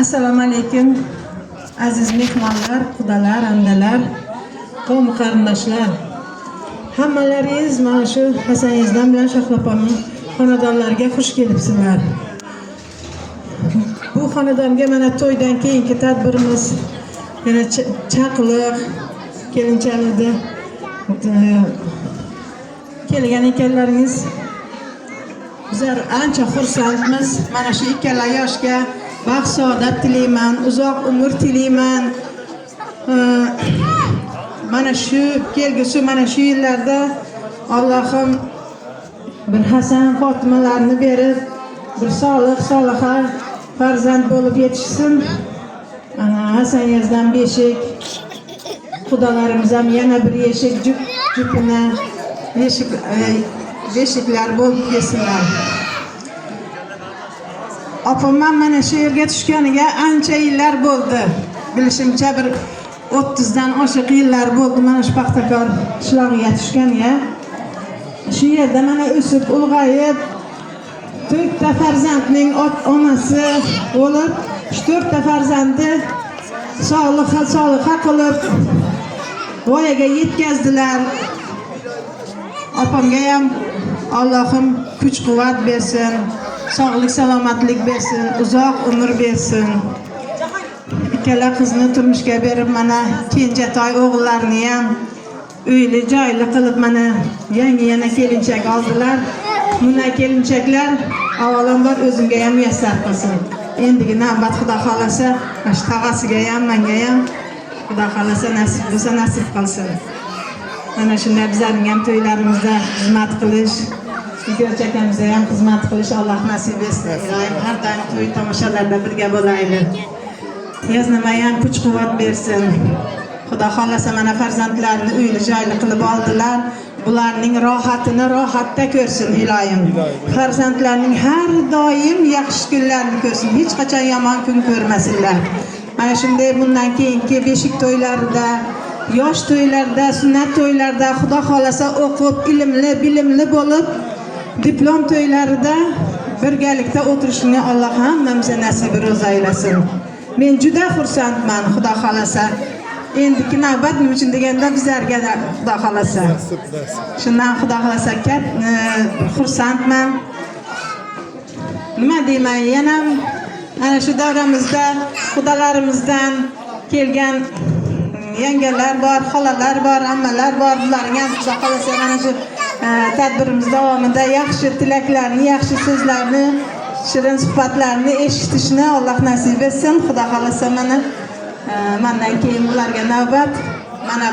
Assalomu alaykum, aziz mehmonlar, qudalar, andalar, qavm qarindoshlar. Hammalaringiz mana shu Hasan Yezdon bilan Shahlo opamning xonadonlariga xush kelibsizlar. Bu xonadonga mana to'ydan keyingi tadbirimiz, yana chaqliq kelinchalarda kelgan ekanlaringiz, bizlar ancha xursandmiz. Mana shu ikkala yoshga baxt saodat tilayman, uzoq umr tilayman. Mana shu kelgusi, mana shu yillarda Allohim bir Hasan Fotimalarni berib, bir solih soliha farzand bo'lib yetishsin. Mana Hasan Yezdon beshik, xudolarimiz ham yana bir eshik jup jupina eshik, beshiklar bo'lib kelsinlar. Opam ham mana shu yerga tushganiga ancha yillar bo'ldi. Bilishimcha, bir 30dan oshiq yillar bo'ldi mana shu Paxtakor qishlog'iga tushganiga. Shu yerda mana o'sib, ulg'ayib, to'rtta farzandning onasi bo'lib, shu to'rtta farzandni sog'liq soliha qilib voyaga yetkazdilar. Opamga ham Allohim kuch quvvat bersin, sog'lik salomatlik bersin, uzoq umr bersin. Ikkala qizni turmushga berib, mana kenjatoy o'g'illarni ham uyli joyli qilib, mana yangi yana kelinchak oldilar. Bunday kelinchaklar avvalambor o'zimga ham muyassar qilsin. Endigi navbat, Xudo xohlasa, mana shu tog'asiga ham, manga ham, Xudo xohlasa, nasib bo'lsa, nasib qilsin. Mana shunday bizlarning ham to'ylarimizda xizmat qilish, Igoch akamizga ham xizmat qilish Alloh nasib etsin. Iloyim, har doim to'y tomoshalarda birga bo'laylik. Yeznama ham kuch quvvat bersin. Xudo xohlasa, mana farzandlarini uyli joyli qilib oldilar. Bularning rohatini rohatda ko'rsin iloyim. Farzandlarning har doim yaxshi kunlarni ko'rsin, hech qachon yomon kun ko'rmasinlar. Mana shunday bundan keyingi beshik to'ylarida, yosh to'ylarda, sunnat to'ylarda, Xudo xohlasa, o'qib, ilmli bilimli bo'lib, diplom to'ylarida birgalikda o'tirishni Alloh hammamizga nasib ro'za aylasin. Men juda xursandman, Xudo xohlasa. Endigi navbat nima uchun deganda bizlarga, Xudo xohlasa. Nasib, nasib. Shundan, Xudo xohlasa, xursandman. Nima deyman, yana ana shu davramizda xudolarimizdan kelgan yangalar bor, xolalar bor, ammalar bor. Bularga ham, Xudo xohlasa, mana shu tadbirimiz davomida yaxshi tilaklarni, yaxshi so'zlarni, shirin suhbatlarni eshitishni Alloh nasib etsin. Xudo xohlasa, mana mandan keyin bularga navbat. Mana.